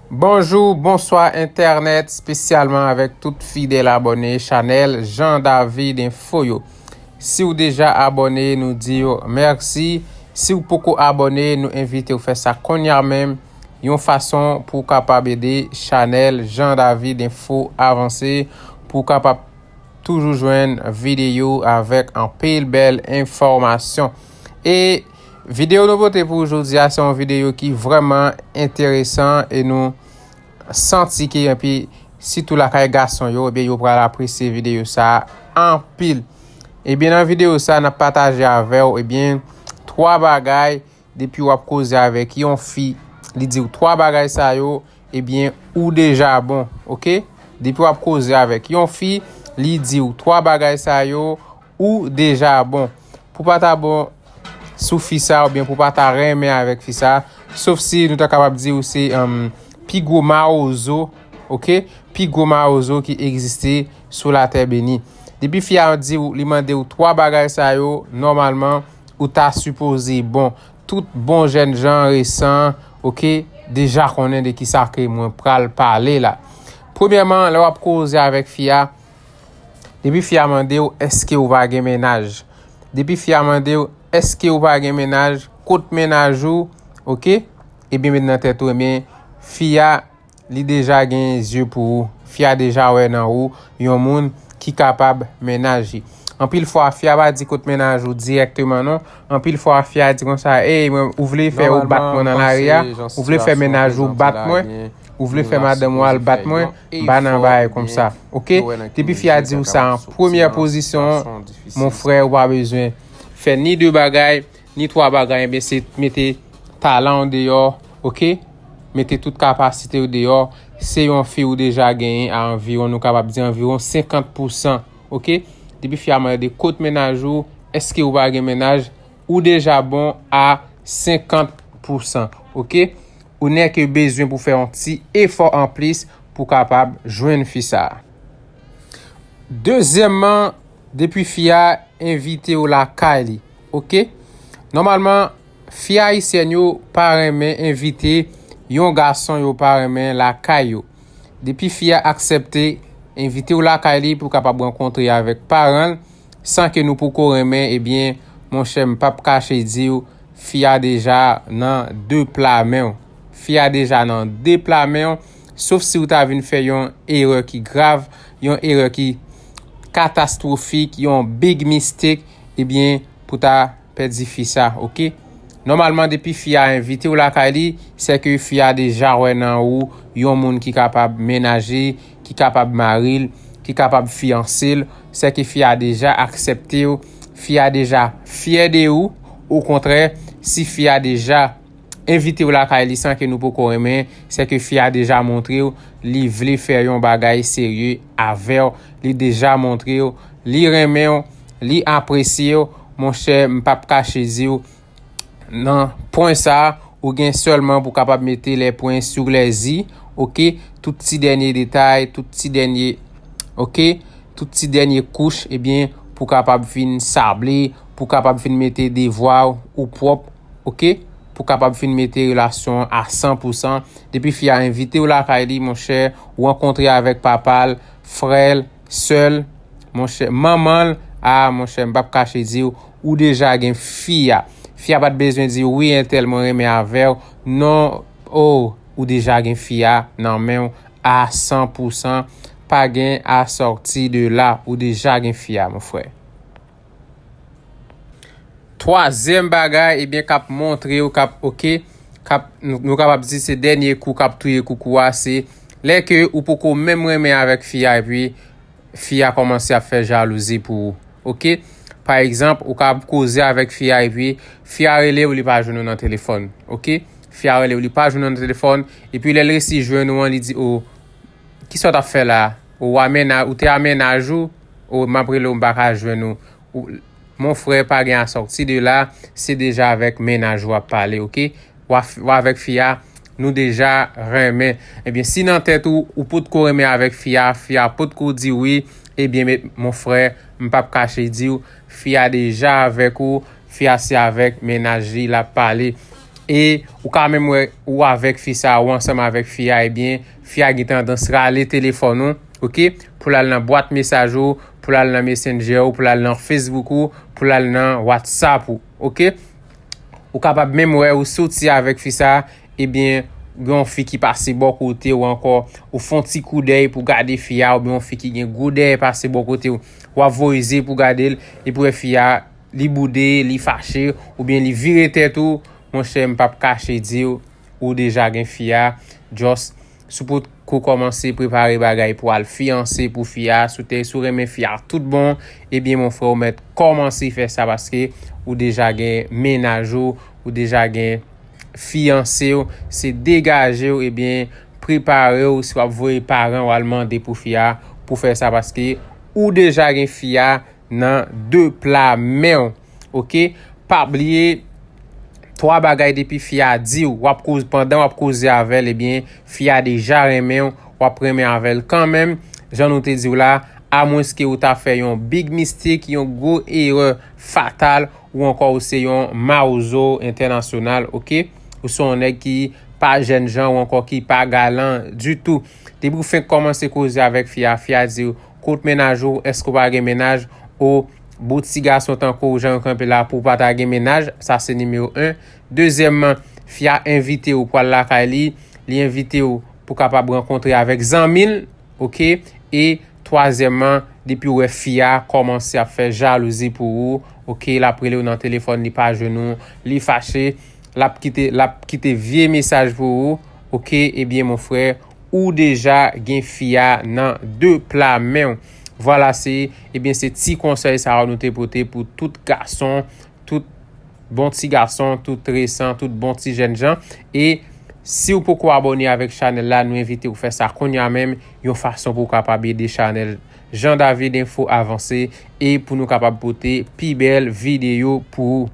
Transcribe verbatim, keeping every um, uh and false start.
Bonjou, bonswa entènèt, espesyalman avèk tout fidèl abòne chanèl Jean David Info yo. Si w deja abòne, nou di w mèsi. Si w poko abòne, nou envite w fè sa kounye a menm, yon fason pou w kapab ede chanèl Jean David Info avanse, pou w kapab toujou jwenn videyo avèk anpil bèl enfòmasyon. E videyo nou pote pou w jodi a, se yon videyo ki vrèman enteresan e nou santi ke, epi sitou lakay gason yo, ebyen, yo pral apresye videyo sa a anpil. Ebyen, nan videyo sa a, n ap pataje avè w, ebyen, twa bagay, depi w ap koze avèk yon fi, li di w twa bagay sa yo, ebyen, ou deja bon, oke? Depi w ap koze avèk yon fi, li di w twa bagay sa yo, ou deja bon. Pou pa ta bon sou fi sa, oubyen pou pa ta renmen avèk fi sa, sof si nou ta kapab di w se, um, pi gwo mawozo, oke? Pi gwo mawozo ki egziste sou latè beni. Depi fi a di w, li mande w twa bagay sa yo, nòmalman, ou ta sipoze bon. Tout bon jèn jan resan, oke, deja konnen de kisa ke mwen pral pale la. Premyèman, lè w ap koze avèk fi a, depi fi a mande w, èske w pa gen mennaj? Depi fi a mande w, èske w pa gen mennaj? Kot mennaj ou? Oke? Ebyen, met nan tèt ou, ebyen, fi a, li deja gen zye pou ou. Fi a deja wè nan ou yon moun ki kapab mennaj li. Anpil fwa, fi a pa di kot mennaj ou dirèkteman, non. Anpil fwa, fi a di konsa, ey, mwen, ou vle fè ou bat mwen nan lari a? Ou vle fè mennaj ou bat mwen? Ou vle fè madanm ou al bat mwen? Ba nan bagay konsa, oke? Depi fi a di w sa an premyè pozisyon, mon frè, ou pa bezwen fè ni de bagay, ni twa bagay, ebyen, se mete talan w deyò, oke? Mete tout kapasite w deyò. Se yon fi ou deja genyen a anviwon, nou kapab di anviwon senkant pousan, oke? Depi fi a mande kot mennaj ou, èske ou pa gen mennaj, ou deja bon a senkant pousan, oke? Ou nèke bezwen pou fè yon ti efò anplis pou kapab jwenn fi sa a. Dezyèmman, depi fi a envite w lakay li, oke? Nòmalman, fi ayisyèn yo pa renmen envite yon gason yo pa renmen lakay yo. Depi fi a aksepte envite w lakay li pou kapab rankontre avèk paran l, san ke nou poko renmen, ebyen, monchè, m p ap kache di w, fi a deja nan de pla men w. Fi a deja nan de pla men w, sof si w ta vin fè yon erè ki grav, yon erè ki katastwofik, yon big mistake, ebyen, pou ta pèdi fi sa, oke? Nòmalman, depi fi a envite w lakay li, se ke fi a deja wè nan ou yon moun ki kapab mennaj li, ki kapab mari l, ki kapab fiyanse l, se ke fi a deja aksepte w, fi a deja fyè de ou. Okontrè, si fi a deja envite w lakay li san ke nou poko renmen, se ke fi a deja montre w li vle fè yon bagay serye avè w, li deja montre w li renmen w, li apresye w, monchè, m p ap kache di w, nan pwen sa a, ou gen sèlman pou kapab mete les points sur les i, oke? Tout ti dènye detay, tout ti dènye, oke? Tout ti dènye kouch, ebyen, pou kapab vin sable, pou kapab vin mete devwa ou pwòp, oke? Pou kapab vin mete relasyon an a san pousan. Depi fi a envite w lakay li, monchè, ou rankontre avèk papa l, frè l, sè l, monchè, manman l, a, monchè, m p ap kache di w, ou deja gen fi a. Fi a pa t bezwen di w, wi, entèl, mwen renmen avè w. Non, o, ou deja gen fi a nan men w a san pousan. Pa gen a sòti de la, ou deja gen fi a, mon frè. Twazyèm bagay, ebyen, k ap montre w, k ap, oke, k ap, nou, nou kapab di se dènye kou k ap touye koukou a, se lè ke ou poko menm renmen avèk fi a, epi fi a kòmanse ap fè jalouzi pou ou, oke? Pa egzanp, ou ka ap koze avèk fi a, epi fi a rele w, li pa jwenn ou nan telefòn, oke? Fi a rele w, li pa jwenn ou nan telefòn, epi lè l resi jwenn ou an, li di, o, kisa w t ap fè la? Ou a mennaj, ou te a mennaj ou? O, m ap rele w, m pa ka jwenn ou. Ou, mon frè, pa gen a sòti de la, se deja avèk mennaj ou ap pale, oke? W a f-, w avèk fi a, nou deja renmen. Ebyen, si nan tèt ou, ou potko renmen avèk fi a, fi a potko di wi, ebyen, men, mon frè, m p ap kache di w, fi a deja avèk ou, fi a se avèk mennaj li l ap pale. E ou ka menm wè ou avèk fi sa, ou ansanm avèk fi a, ebyen, fi a gen tandans rale telefòn ou, oke? Pou l al nan bwat mesaj ou, pou l al nan Messenger ou, pou l al nan Facebook ou, pou l al nan WhatsApp ou, oke? Ou kapab menm wè ou soti avèk fi sa, ebyen, gen yon fi ki pase bò kote ou ankò, ou fè yon ti koudèy pou gade fi a, oubyen yon fi ki gen gwo dèyè pase bò kote ou, w ap voye zye pou gade l, epi wè fi a, li boude, li fache, oubyen li vire tèt ou, monchè, m p ap kache di w, ou deja gen fi a, just, si w potko kòmanse prepare bagay pou al fiyanse pou fi a, si w te, si w renmen fi a tout bon, ebyen, mon frè, ou mèt kòmanse fè sa paske ou deja gen mennaj ou, ou deja gen fiyanse w, se degaje w, ebyen, prepare w, si w ap voye paran w al mande pou fi a, pou fè sa paske ou deja gen fi a, nan de pla men w. Oke? Pa bliye, twa bagay depi fi a di w, w ap koz-, pandan w ap koze avè l, ebyen, fi a deja renmen w, w ap renmen avè l kanmenm, jan nou te di w la, amwenske ou ta fè yon big mistake, yon gwo erè fatal, ou ankò ou se yon mawozo entènasyonal, oke? Ou se yon nèg ki pa jènjan, ou ankò ki pa galan ditou. Depi ou fenk kòmanse koze avèk fi a, fi a di w, kot mennaj ou, èske w pa gen mennaj? O, bon ti gason tankou w, jan yo kanpe la, pou w pa ta gen mennaj, sa se nimewo en. Dezyèmman, fi a envite w pou al lakay li, li envite w pou kapab rankontre avèk zanmi l, oke? E twazyèmman, depi w wè fi a kòmanse ap fè jalouzi pou ou, oke, l ap rele w nan telefòn, li pa jwenn ou, li fache, l ap kite, l ap kite vye mesaj pou ou, oke, ebyen, mon frè, ou deja gen fi a nan de pla men w. Vwala, se, ebyen, se ti konsèy sa yo nou te pote pou tout gason, tout bon ti gason, tout resan, tout bon ti jènjan. E si w poko abòne avèk chanèl la, nou envite w fè sa kounye a menm, yon fason pou w kapab ede chanèl Jean David Info avanse e pou nou kapab pote pi bèl videyo pou ou.